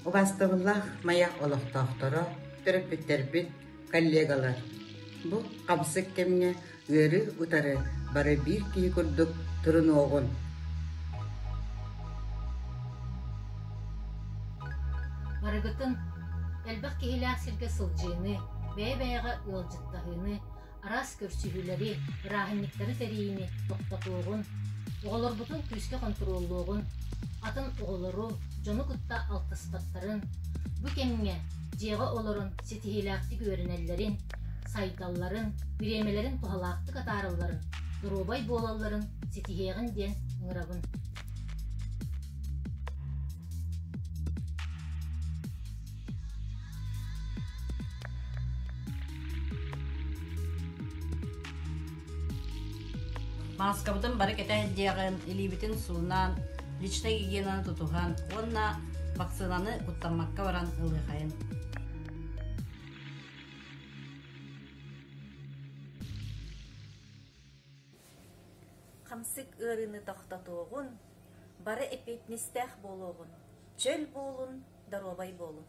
Убаастабыллаах Маяк олохтоохторо, төрөппүттэрбит, коллегалар! Бу хамсык кэмҥэ ыарыы утары бары биир киһи курдук турунуоҕун! Барыгытын элбэх киһилээх сиргэ сылдьыыны, бэйэ-бэйэҕэ ыалдьыттаһыыны, араас көрсүһүүлэри, бырааһынньыктары тэрийиини тохтотуоҕун, оҕолорбутун күүскэ хонтуруоллуоҕун, атын оҕолору, дьону кытта алтыспаттарын, бу кэмҥэ дьиэҕэ олорон ситиһиилээхтик үөрэнэллэрин, сайдалларын, бириэмэлэрин туһалаахтык атааралларын, доруобай буолалларын ситиһиэҕин диэн ыҥырабын. Мааскабытын бары кэтэ сылдьыаҕын, илиибитин суунан, личнай гигиенаны тутуһан уонна вакцинаны куттаммакка баран ылыахайын. Хамсык ыарыыны тохтотуоҕун, бары эппиэтинэстээх буолуоҕун, чөл буолун, доруобай буолун.